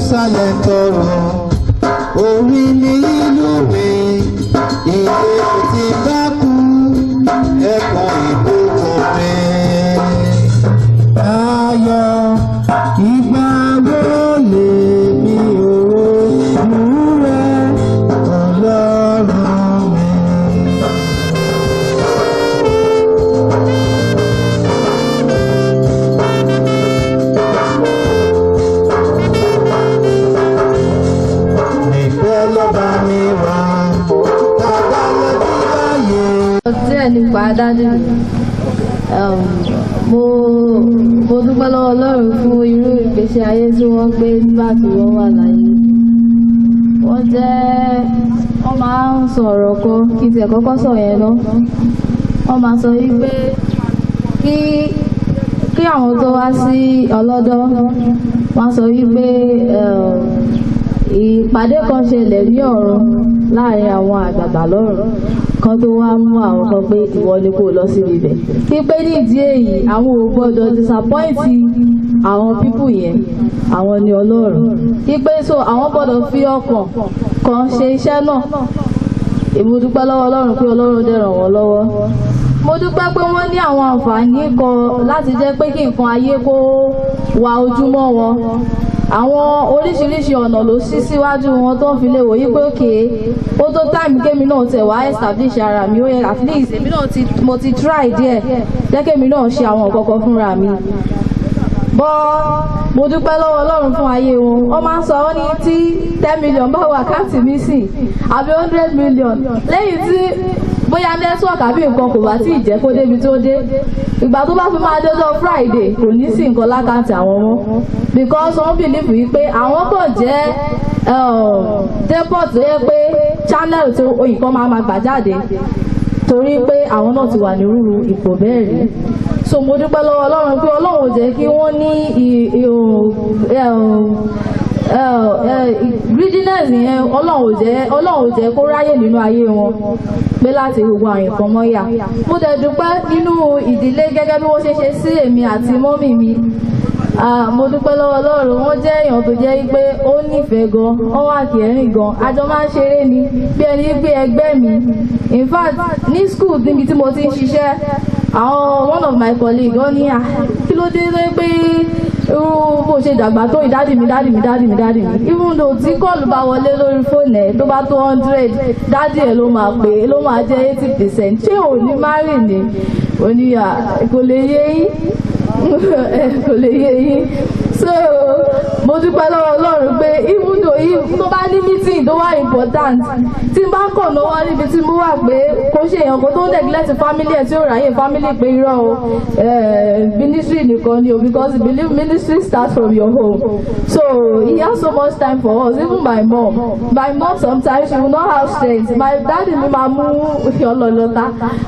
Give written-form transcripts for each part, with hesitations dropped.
Jerusalem tọrọ, orí ní ìlú mi, ilé tí bá kú, ẹkùn ìbùkún mi. Ayọ̀ ìgbà wo lèmi ò rojú rẹ, Ọlọ́run mi. Níbẹ̀ ló bá mi wá, tàbá lẹ́bí láyé. Díẹ̀ nípa daddy mi. Mo dúpẹ́ lọ́wọ́ Ọlọ́run fún irú ìgbésí ayé tí wọ́n gbé nígbà tí wọ́n wà láyé. Wọ́n jẹ́ wọ́n máa ń sọ ọ̀rọ̀ kan kí n tiẹ̀ kọ́kọ́ sọ yẹn ná. Wọ́n máa sọ wípé kí àwọn tó wá sí ọlọ́dọ́, wọ́n sọ wípé ìpàdé kan ṣẹlẹ̀ ní ọ̀run láàrin àwọn àgbààgbà lọ́run kan tó wá mú àwọn kan pé ìwọ ni kò lọ sí ibẹ̀. Pípé ní ìdí èyí àwọn ò gbọ́dọ̀ disappoint àwọn people yẹn, àwọn ni Ọlọ́run. Pípé so àwọn gbọ́dọ̀ fi ọkàn kan ṣe iṣẹ́ náà. Èmi dúpẹ́ lọ́wọ́ Ọlọ́run pé Ọlọ́run dẹ̀ ràn wọ́n lọ́wọ́. Mo dúpẹ́ pé wọ́n ní àwọn àǹfààní kan láti jẹ́ pé kí nǹkan ayé kó wà ojúmọ́ wọn. Àwọn oríṣiríṣi ọ̀nà ló ṣí síwájú wọn tó ń fi lè wòye pé òkè ó tó time kémi náà tẹ̀ wá establish ara mi, ó yẹ at least èmi náà ti mo ti try díẹ̀ jẹ́ kémi náà ṣe àwọn nǹkan kan fúnra mi. Bọ́ mo dúpẹ́ lọ́wọ́ Ọlọ́run fún ayé wọn. Wọ́n máa ń sọ wọ́n ní tí 10 million bá wà account mi sí àbí 100 million, lẹ́yìn tí bóyá network àbí nǹkan kò bá tí ì jẹ́ kó débi tó dé, ìgbà tó bá fi máa dọ́jọ́ Friday, kò ní sí nǹkan l'account àwọn mọ́, because wọ́n believe wípé àwọn kàn jẹ́ depot tó yẹ pé channel tó nǹkan máa máa gbà jáde, torí pé àwọn náà ti wà ní rúru ipò bẹ́ẹ̀ rí. So mo dúpẹ́ lọ́wọ́ Ọlọ́run pé Ọlọ́run ò jẹ́ kí wọ́n ní greediness yẹn. Ọlọ́run ò jẹ́ kó ráyè nínú ayé wọn pé láti gbogbo àwọn nǹkan mọ́yà. Mo dẹ̀ dúpẹ́ nínú ìdílé gẹ́gẹ́ bí wọ́n ṣe ṣe sí èmi àti mummy mi. Mo dúpẹ́ lọ́wọ́ Ọlọ́run, wọ́n jẹ́ èèyàn tó jẹ́ pé ó nífẹ̀ẹ́ gan, wọ́n wà caring gan. Àjọ máa ń ṣeré ni bí ẹni pé ẹgbẹ́ mi. In fact, ní school níbi tí mo ti ń ṣiṣẹ́, àwọn one of my colleagues, wọ́n ní, "Ah, kí ló dé tó pé irú bó ṣe dàgbà tó yìí, daddy mi, daddy mi, daddy mi, daddy mi?" Even though tí call bá wọlé lórí fóònù ẹ̀ tó bá tó 100, daddy ẹ̀ ló máa pè é, ló máa jẹ́ 80%. "Ṣé ò ní marry ni?" Oníyà kò lè yé yín, kò lè yé yín. So mo dúpẹ́ lọ́wọ́ Ọlọ́run pé even though if tó bá ní meeting tó wà important, tí n bá kàn lọ́wọ́ níbi tí mo wà, pé kò ṣe èèyàn kan tó ń neglect family ẹ̀, tí ó ráyè family pé irọ́ o, ministry nìkan ni o, because believe ministry starts from your home. So he has so much time for us. Even my mom, my mom, sometimes she will not have strength. My daddy mi máa mú ọlọ́lọ́ta,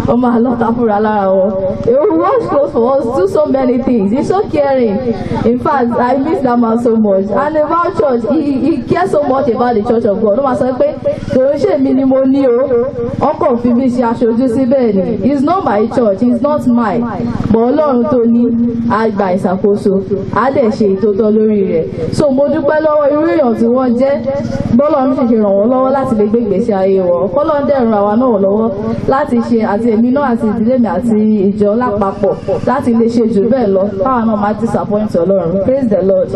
ó máa lọ́ta fúnra lára wọn. He will wash clothes for us, do so many things. He's so caring. In fact, I miss that man so much. And about church, he cares so much about the church of God. Ó máa sọ pé kò ń ṣe mi ni mo ní o, ọkọ̀ fi mi ṣe aṣojú síbẹ̀ ni. It's not my church, it's not mine, but Ọlọ́run tó ní á gba ìṣàkóso, á dẹ̀ ṣe ìtótọ́ lórí rẹ̀. So mo dúpẹ́ lọ́wọ́ irú èèyàn tí wọ́n jẹ́, bọ́lọ́run sì ṣe ràn wọ́n lọ́wọ́ láti lè gbé ìgbésí ayé wọn. Kọ́lọ́run dẹ̀ ràn àwa náà lọ́wọ́ láti ṣe, àti èmi náà àti ìdílé mi àti ìjọ lápapọ̀, láti lè ṣe jù bẹ́ẹ̀ lọ, káwa náà má disappoint Ọlọ́run. Praise the Lord.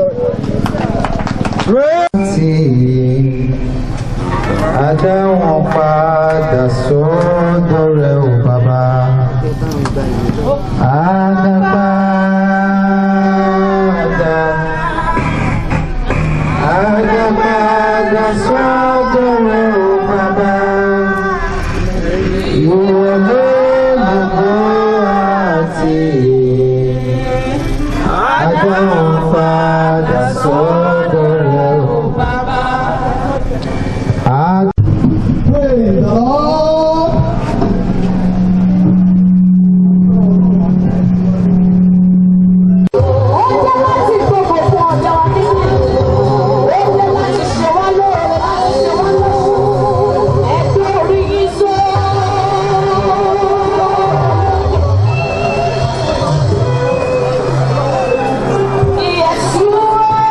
Tí adáwọn padà sọ́dọ̀ rẹ̀ ò bàbá àdàpadà àdàpadà sọ́dọ̀ rẹ̀ ò bàbá, ìwọ ló lógo àti adáwọn padà sọ́dọ̀ rẹ̀ ò bàbá. Praise the Lord. Ó jẹ́ láti gbogbo fún ọ̀dọ́ wa nínú. Ó jẹ́ láti ṣe wá lóore, láti ṣe wá lóore. Ẹ gbé orí yín sókè. Yeshua.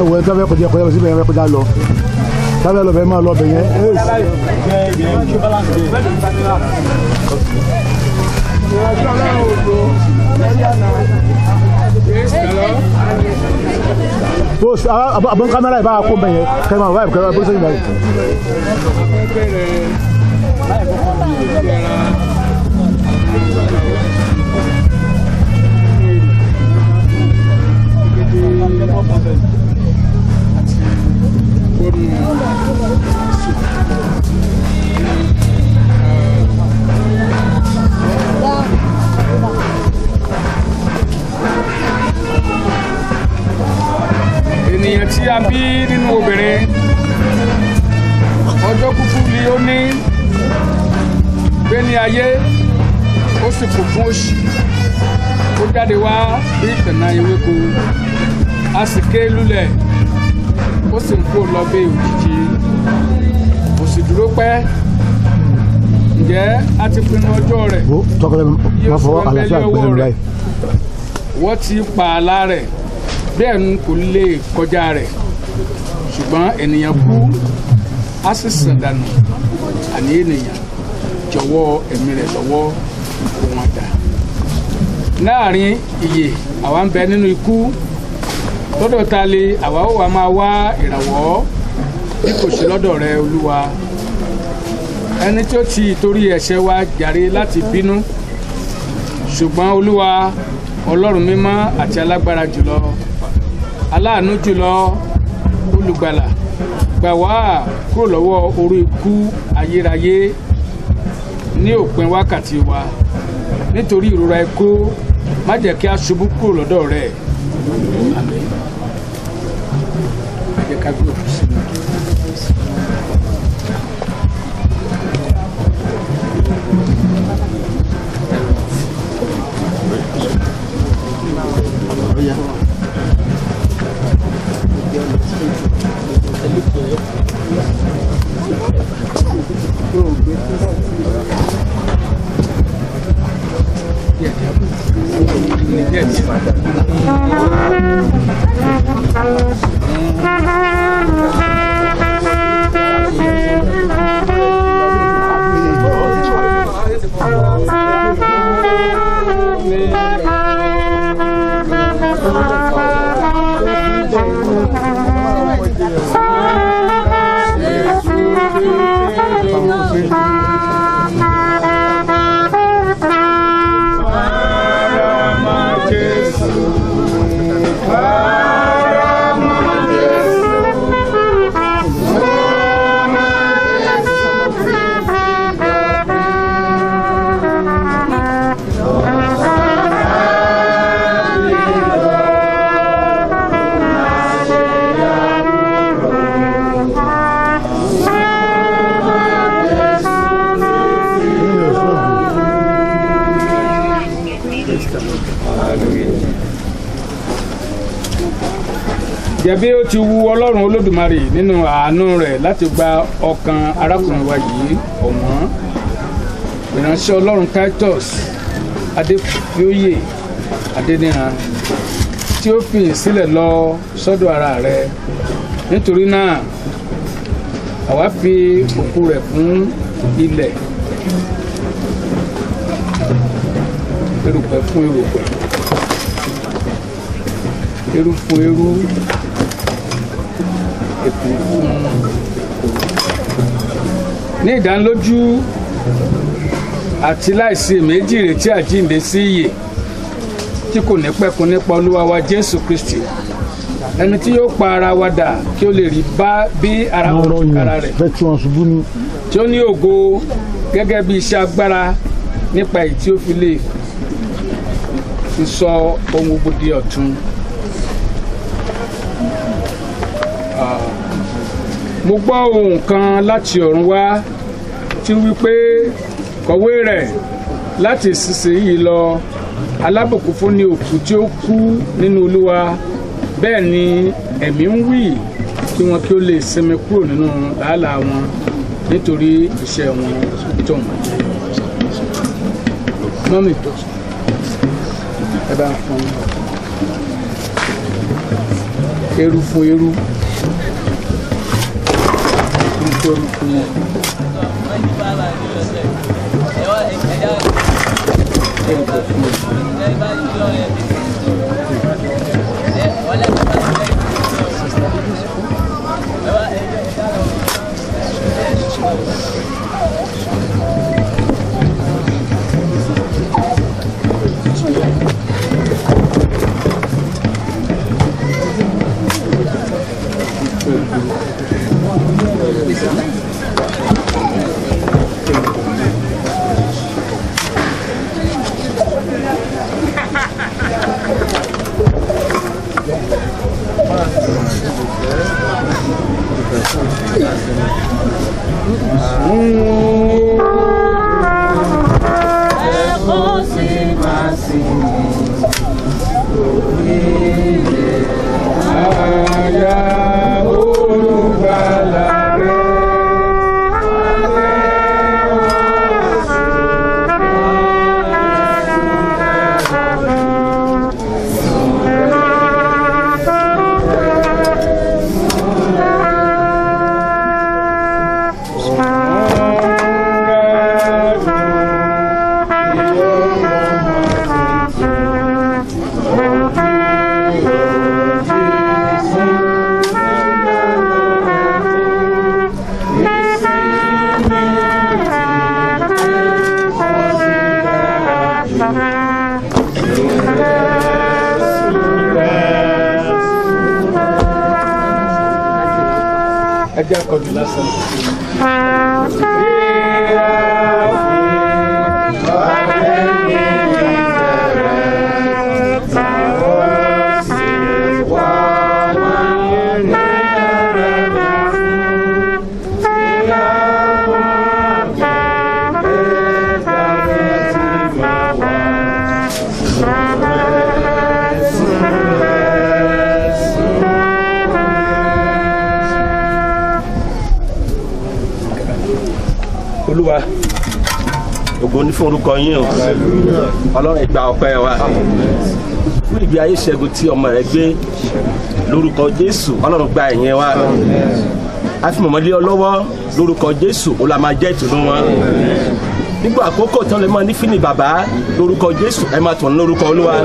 Ẹ wọ ẹ tó fẹ́ kọjá kọjá lọ síbẹ̀ yẹn fẹ́ kọjá lọ. Tábẹ́ lọ bẹ̀ máa lọ bẹ̀ yẹn. Bó abọ́n kámẹ́rà yìí bá a kó bẹ̀ yẹn kẹ́ máa wáyé kẹ́ máa bó sẹ́yìn báyìí. Ènìyàn tí a bí nínú obìnrin ọjọ́ kúkú ni ó ní gbé ní ayé, ó sì kún fún òṣì. Ó jáde wá bí ìtànná ewéko, a sì ké lulẹ̀, ó sì ń kó lọ bí òjijì, kò sì dúró pẹ́. Ǹjẹ́ a ti pinnu ọjọ́ rẹ̀? Bó tọkọtẹ máa fọwọ́ àlàáfíà gbẹ́rù báyìí. Wọ́n ti pa àlà rẹ̀, bẹ́ẹ̀ ni kò lè kọjá rẹ̀. Ṣùgbọ́n ènìyàn kú, á sì sàn dànù, àní ènìyàn jọ̀wọ́ ẹ̀mí rẹ̀ lọ́wọ́ kó wọn dà. Láàrin ìyè àwa ń bẹ nínú ikú, lọ́dọ̀ ta lè àwa ó wà máa wá ìrànwọ́ bí kò sí lọ́dọ̀ rẹ, Olúwa, ẹni tí ó ti torí ẹ̀ṣẹ̀ wa jàre láti bínú. Ṣùgbọ́n Olúwa Ọlọ́run mímọ́ àti alágbára jùlọ, aláàánú jùlọ, olùgbàlà, gbà wá kúrò lọ́wọ́ oró ikú ayérayé ní òpin wákàtí wa. Nítorí ìrora ikú, má jẹ́ kí a ṣubú kúrò lọ́dọ̀ rẹ̀. Àmín. Ẹ jẹ́ ká gbé òkú sínú. Díẹ̀ díẹ̀. Jẹ̀bi ó ti wu Ọlọ́run Olódùmarè nínú àánú rẹ̀ láti gba ọkàn arákùnrin wa yìí ọ̀wọ́n, ìránṣẹ́ Ọlọ́run Titus Adéfioyè Adéníran, tí ó fi sílẹ̀ lọ sọ́dọ̀ ara rẹ̀. Nítorí náà àwa fi òkú rẹ̀ fún ilẹ̀, erùpẹ̀ fún erùpẹ̀, eru fún eru, èkó fún èkó. Ní ìdánilójú àti láìsí méjì ìrètí àjíǹde sí ìyè tí kò ní pẹ̀kun nípa Olúwa wa Jésù Kristi, ẹni tí yóò pa ara wa dà kí ó lè rí bá bí ara Ọ̀rọ̀ wọn kára yẹn rẹ̀, fẹ́ tí wọ́n ṣubú ní. tí ó ní ògo gẹ́gẹ́ bí iṣẹ́ agbára nípa èyí tí ó fi lè fi sọ ohun gbogbo di ọ̀tun. Mo gbọ́ ohùn kan láti ọ̀run wá tí wí pé, kọ̀wé rẹ̀ láti ìsinsìnyí lọ, alábùkún fún ni òkú tí ó kú nínú Olúwa. Bẹ́ẹ̀ ni ẹ̀mí ń wí, kí wọn kí ó lè sinmi kúrò nínú làálàá wọn, nítorí iṣẹ́ wọn tó wọn. Mọ́mì, ẹ bá ń fún un. Eru fún eru. Eru fún eru fún wọn. Eru fún eru. Àyà olùgbàlà rẹ̀. Ẹ jẹ́ akọni lásán. Olúwa, ògo ní fún orúkọ yín o. Ọlọ́run, ìgbà ọpẹ́ wa fún ìgbé ayé ṣẹ́gun tí ọmọ rẹ gbé lórúkọ Jésù. Ọlọ́run, gba ẹ̀yìn wa. A fi mọ̀mọ́ lé ọ lọ́wọ́ lórúkọ Jésù. Ó la máa jẹ́ ìtùnú wọn nígbà àkókò tí wọ́n lè máa ní fíní bàbá lórúkọ Jésù. Ẹ máa tún lórúkọ Olúwa.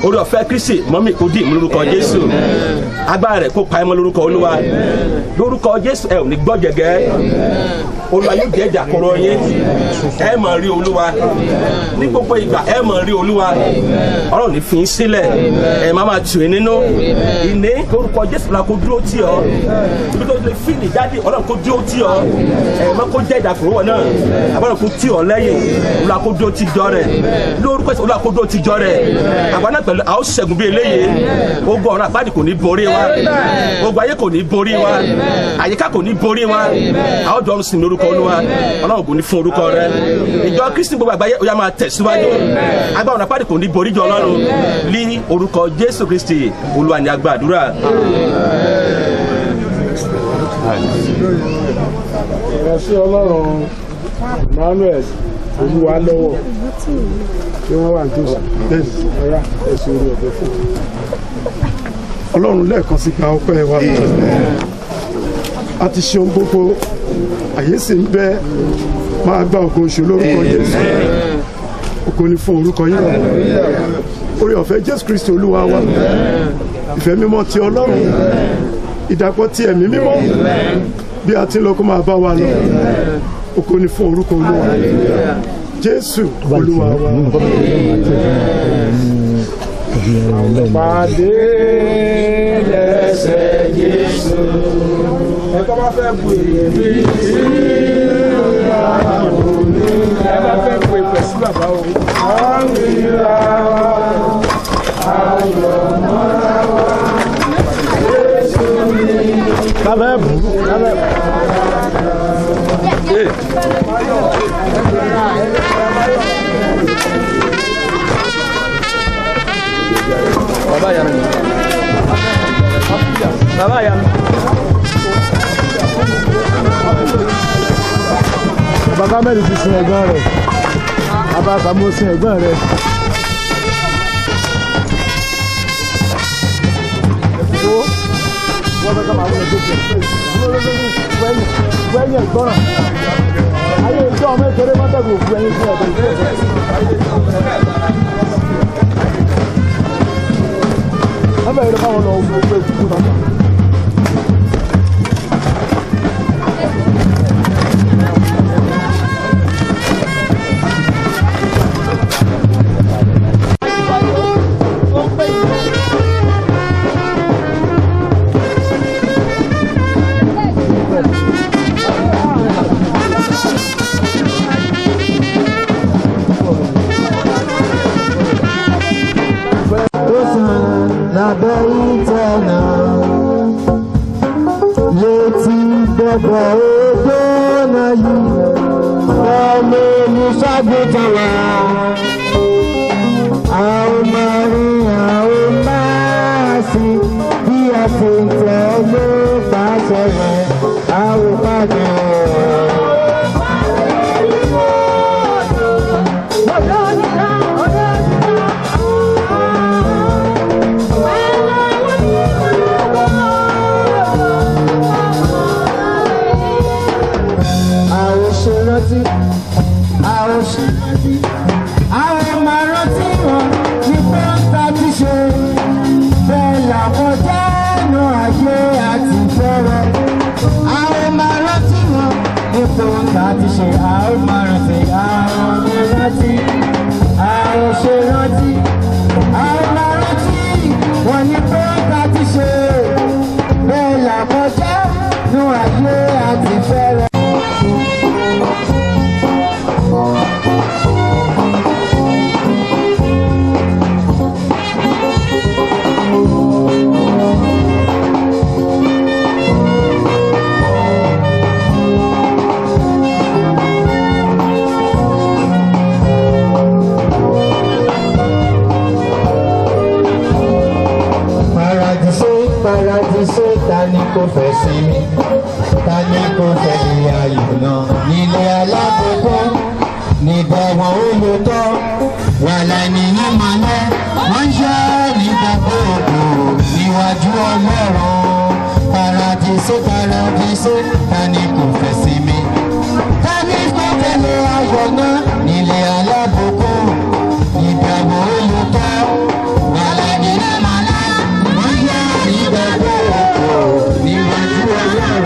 Orí ọ̀fẹ́ Kristi, mọ́mì, kò dì mú lórúkọ Jésù. Agbára rẹ̀ kó pa ẹ́ mọ́ lórúkọ Olúwa. Lórúkọ Jésù, ẹ ò ní gbọ́ jẹ̀gẹ́. Olúwa yóò jẹ́ ìjà kúrò yín. Ẹ máa rí Olúwa ní gbogbo ìgbà. Ẹ máa rí Olúwa. Ọlọ́run ní fi yín sílẹ̀. Ẹ máa máa tù yín nínú ìní lórúkọ Jésù. La kó dúró tì ọ́ ibi tó lè fíìlì jáde. Ọlọ́run kó dúró tì ọ́. Ẹ má kó jẹ́ ìdàkúrò wọn náà. Àbọ̀rọ̀ kó tì ọ́ lẹ́yìn. Olúwa kó dúró tì jọ rẹ̀ lórúkọ Jésù. Olúwa kó dúró tì jọ rẹ̀. Àwa náà pẹ̀lú àwọn ṣẹ́gun bí eléyìí. Ogun ọ̀run àpáàdì kò ní borí wa. Ogun ayé kò ní borí wa. Àyíká kò ní borí wa. Àwọn dọ̀run sì ní orúkọ Olúwa. Ọlọ́run kò ní fún orúkọ rẹ̀. Ìjọ Kristi gbogbo àgbáyé, ó yá, máa tẹ̀síwájú. Agbára ọ̀run àpáàdì kò ní borí jọ Ọlọ́run. Ní orúkọ Jésù Kristi Olúwa ni a gbàdúrà. Ìránṣẹ́ Ọlọ́run Emmanuel Olúwa lọ́wọ́ tí wọ́n wà nítòsí ọ̀yá, ẹ̀sùn orí ọ̀fẹ́ fún. Ọlọ́run, lẹ́ẹ̀kan sí, gba ọpẹ́ wa. A ti ṣe ohun gbogbo, àyè sì ń bẹ. Máa gba ògo oṣù lórúkọ Jésù. Ògo ni fún orúkọ yín. Orí ọ̀fẹ́ Jésù Kristi Olúwa wa, ìfẹ́ mímọ́ ti Ọlọ́run, ìdàpọ̀ ti Ẹ̀mí Mímọ́, bí a ti ń lọ, kó máa bá wa lọ. Ògo ni fún orúkọ Olúwa. Jésù Olúwa wa. Pàdé lẹ́sẹ̀ Jésù. Ẹ tó bá fẹ́ bu èyí tí ẹ bá fẹ́ bu ìpè sí bàbá o. Àmìlà ayọ̀ mọ́ra wa. Jésù mi. Lábẹ́ bù lábẹ́. Bàbá yà mí. Bàbá yà mí. Bàbá Kámẹ́lì ti sin ẹ̀gbọ́n rẹ̀. Bàbá Sàmó sin ẹ̀gbọ́n rẹ̀. Wo wọ́n fẹ́ ká máa wọlé tó jẹ wẹ́yìn ìgbọ́ràn. Ayé ìjọ ọmọ ìkéré mọ́tẹ́gùn òkú ẹyin fún ọ̀dọ̀ ìgbẹ́. Wọ́n bẹ̀rẹ̀ káwọn lọ wo owó ètùkú náà. Tó sàn lábẹ́ ìtẹ́ náà létí bẹ̀bẹ̀ odò náà yìí ọmọ olùṣàgùtàn wa. A ó máa rí, a ó máa sìn bí a ti ń tẹ̀lé pàṣẹ rẹ̀, a ó pàdé. A ó ṣe rántí, a ó ṣe rántí, a ó máa rántí wọn ní pọ́ńtà ti ṣe. Bẹ́ẹ̀ làwọn jẹ́nu ayé àti fẹ́rẹ̀. A ó máa rántí wọn ní pọ́ńtà ti ṣe. A ó máa rántí, a ó máa rántí, a ó ṣe rántí, a ó máa rántí wọn ní pọ́ńtà ti ṣe. Bẹ́ẹ̀ làwọn jẹ́nu ayé àti fẹ́rẹ̀. Paradise, paradise, ta ni kò fẹ́ sinmi? Ta ni kò fẹ́ ilé ayò náà? Nílé alábòkọ́, níbẹ̀ wọn ò lò tọ́. Wàhálà ènìyàn máa lọ, wọ́n ń ṣe nígbà gbogbo níwájú Ọlọ́run. Paradise, paradise, ta ni kò fẹ́ sinmi? Ta ni kò fẹ́ ilé ayò náà? Nílé alábòkọ́, níbẹ̀ wọn ò lò tọ́. Wàhálà ènìyàn máa lọ, wọ́n ń ṣe nígbà gbogbo níwájú Ọlọ́run.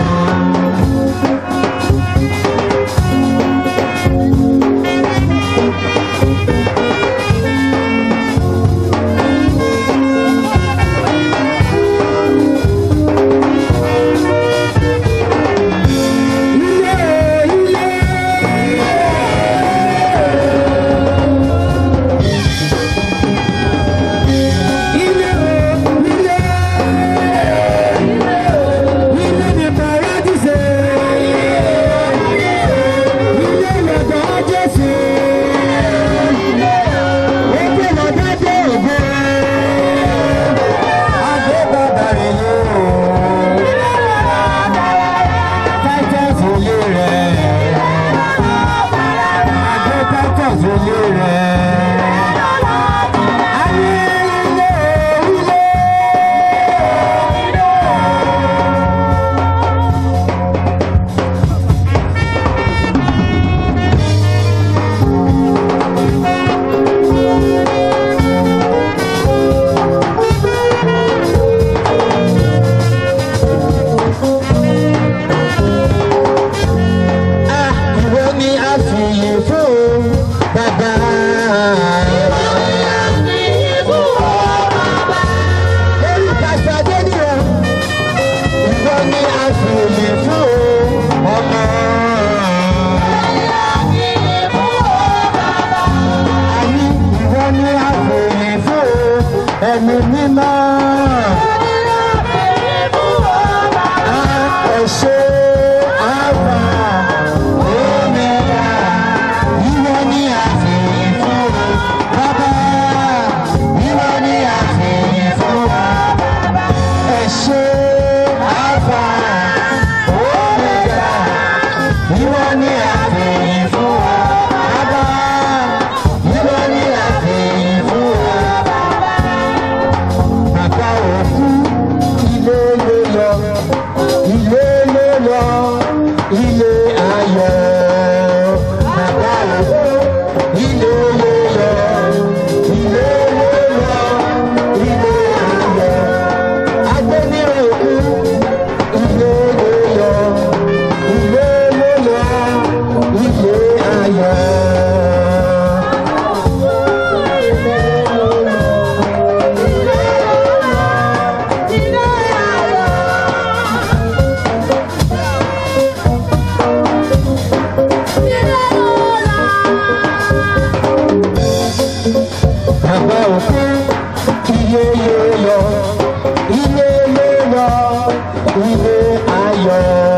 Ìwọ ni a fi yìn fún bàbá. Ìwọ ni a fi yìn fún bàbá. Lórí pásítọ̀ Adéníran, ìwọ ni a fi yìn fún ọmọ. Ìwọ ni a fi yìn fún bàbá. Àní ìwọ ni a fi yìn fún ẹ̀mí mímọ́. Ìwọ ni a fi yìn fún bàbá. Ẹ ṣé Alpha Omega, ìwọ ni a fi yìn fún bàbá. Ìwọ ni a fi yìn fún bàbá. Ẹ ṣé Alpha Omega, ìwọ ni a fi yìn fún bàbá. Ìwọ ni a fi yìn fún bàbá. Bàbá. òkú iye ló lọ, ilé ló lọ, ilé ayọ̀.